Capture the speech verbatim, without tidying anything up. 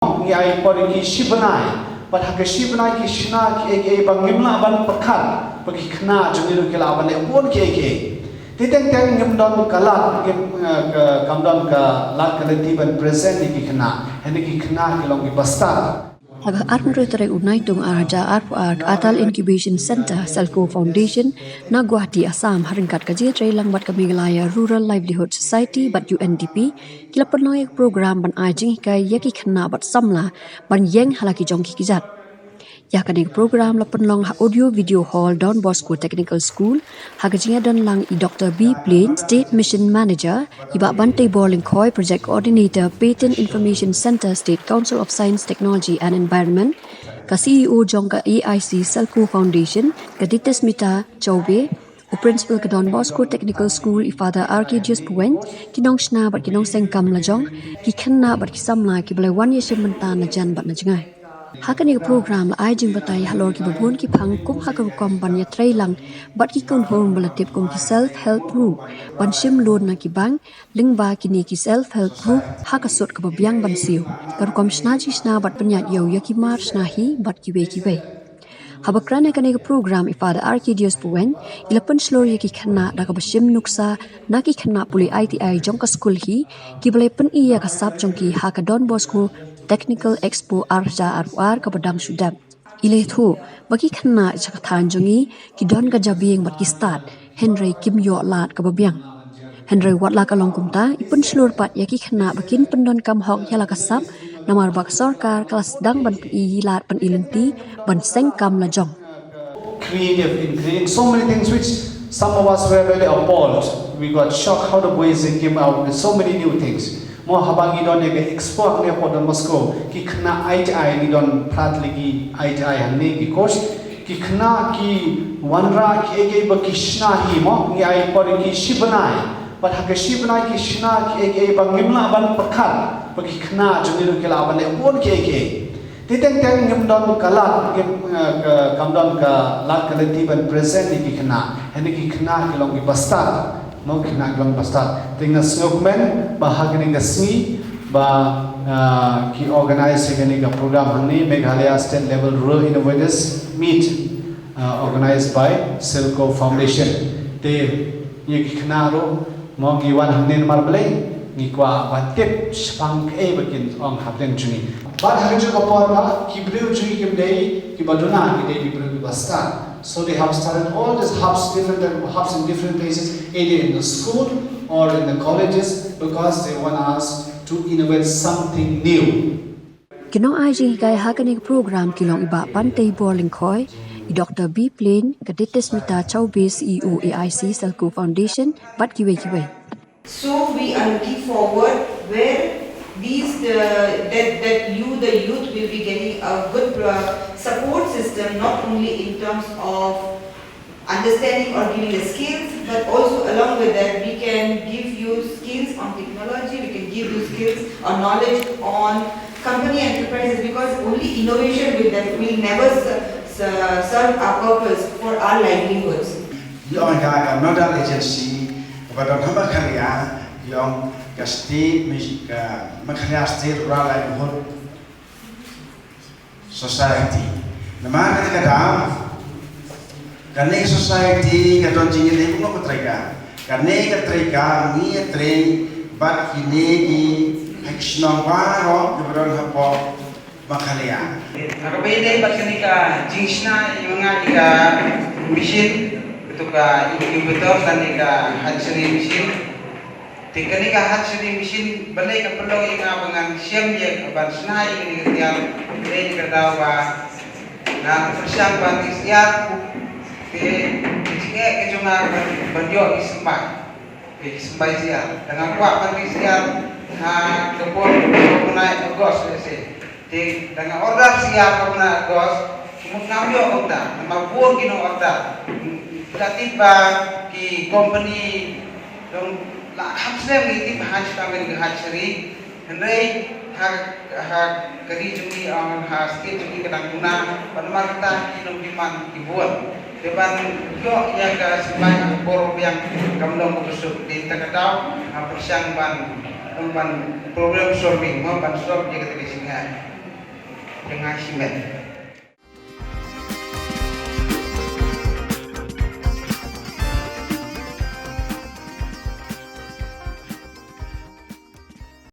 Ngi ai por ïa ki shi bnai, bad ha ki shi bnai ki shna kiei kiei ba ngim lah ban pyrkhat ba ki khynnah jong ngi ruh ki lah ban leh bun kiei kiei. Te teng teng ngim don ka lad, ngim, eh, ka, kam don ka lad ka lynti ban present ïa ki khynnah. Hynrei ki khynnah ki long ki bastad. Ha ka arphew tarik u Naitung ar hajar arphew ar, ka Atal Incubation Center, Selco Foundation, na Guwahati, Assam, ha ryngkat ka jingïatreilang bad ka Meghalaya Rural Livelihood Society bad U N D P, ki la pynlong ïa ka program ban ai jinghikai ïa ki khynnah bad samla ban ïeng ha la ki jong ki kjat. Ïa kane ka program la pynlong ha Audio Video Hall, Don Bosco Technical School, ha ka jingïadon lang i Doctor B Plain, State Mission Manager, i Bah Banteibor Lyngkhoi, Project Coordinator, Patent Information Center, State Council of Science, Technology and Environment, ka C E O jong ka A I C Selco Foundation, ka Ditismita Chaube, u Principal ka Don Bosco Technical School, i Father Arcadius Puwen, ki nongshna bad ki nongseng kam lajong, ki khynnah bad ki samla kiba la wan ïashim bynta na jan bad na jngai. Ha kane ka program la ai jingbatai halor kiba bun ki phang kum ha ka rukom ban ïatreilang bad ki kynhun ba la tip kum ki self help group, ban shim loan na ki bank, lyngba kine ki self help group ha ka sut kaba biang ban siew, ka rukom shna jingshna bad pynïaid ïew ïa ki mar shna hi bad kiwei kiwei. Haba kren ha kane ka program, i Father Arcadius Puwen i la pynshlur ïa ki khynnah da kaba shim nuksa na ki khynnah pule I T I jong ka skul hi, kiba la pyni ïa ka sap jong ki ha ka Don Bosco Technical Expo ar hajar arphew ar kaba dang shu dep. I la ïathuh ba ki khynnah sha ka thaiñ jong ngi ki don ka jabieng bad ki stad, hynrei kim ïoh lad kaba biang. Hynrei wat la ka long kumta, i pynshlur pat ïa ki khynnah ba kin pyndonkam hok ïa la ka sap, namar ba ka sorkar ka la sdang ban pyni lad pyni lynti ban seng kam lajong. Creative in creating so many things which some of us were really appalled. We got shocked how the boys, they came out with so many new things. Mo, haba ngi don ïa ka expo hangne ha Don Bosco, ki khynnah I T I, ngi don phra tylli ki I T I hangne, ki course, ki khynnah ki wanrah kiei kiei ba ki shna hi mo, ngi ai por ïa ki shi bnai. Bad ha ki shi bnai ki shna kiei kiei ba ngim lah ban pyrkhat ba ki khynnah jong ngi ruh ki lah ban leh bun kiei kiei. Te teng teng ngim don ka lad, ngim, eh, ka, kam don ka lad ka lynti ban present ïa ki khynnah. Hynrei ki khynnah ki long ki bastad. Mo, ki khynnah ki long bastad. Te nga sngewkmen ba ha kane ka sngi ba, eh, ki organize ïa kane ka program hangne, Meghalaya State Level Rural Innovators Meet, eh, organized by Selco Foundation. Te ïa ki khynnah ruh mo, ngi wan hangne namar balei? Ngi kwah ban tip shaphang kaei ba kin ong hapdeng jong ngi. Bad ha kajuh ka por ba ki briew jong ngi kim dei kiba duna, ki dei ki briew kiba stad. So they have started all these hubs, different type of hubs in different places, either in the school or in the colleges, because they want us to innovate something new. Ki nongai jinghikai ha kane ka program ki long i Bah Banteibor Lyngkhoi, i Doctor B Plain, ka Ditismita Chaube, C E O A I C Selco Foundation, bad kiwei kiwei. So we are looking forward where these, uh, that, that you, the youth, will be getting a good, uh, support system, not only in terms of understanding or giving the skills, but also along with that, we can give you skills on technology, we can give you skills or knowledge on company enterprises, because only innovation will, def- will never ser- ser- serve our purpose for our livelihoods. Ïa ka, ka nodal agency kaba don ha Meghalaya, ïa ka state, ka Meghalaya State Rural Livelihood Society. Namar kata ka daw, kane ka society ka don jingïadei bun ka treika. Kane ka treika ngi ïatrei bad kine ki ha ki shnong baroh kiba don hapoh Meghalaya. Haba ïadei bad kane ka jingshna ïa nga ïa ka machine, katu ka incubator lane ka hatchery machine. Te kane ka hatchery machine balei ka pynlong ïa nga ba ngan shem ïa ka ban shna ïa kane ka tiar, balei ka daw ba nga pyrshang ban ïasyiar, te ka jingeh ka jong nga ban, ban ïoh ïa ki symbai. Ïa ki symbai syiar. Te nga kwah ban ïasyiar ha ka por u bnai August, let's say. Te da nga order syiar ha u bnai August, mut ngam ïoh kumta, namar bun ki nong order. Ki la tip ba ki company dang la kham snem ngi tip ha shaphang kane ka hatchery. Hynrei ha, ha ka ri jong ngi, ha state jong ngi ka dang duna, bad namar kata ki nongdemand ki bun. Te ban ïoh ïa ka symbai ha ka por biang kam long kaba suk. Te kata ka daw nga pyrshang ban, ban problem solving, ban solve ïa kata ka jingeh. Nga shimet.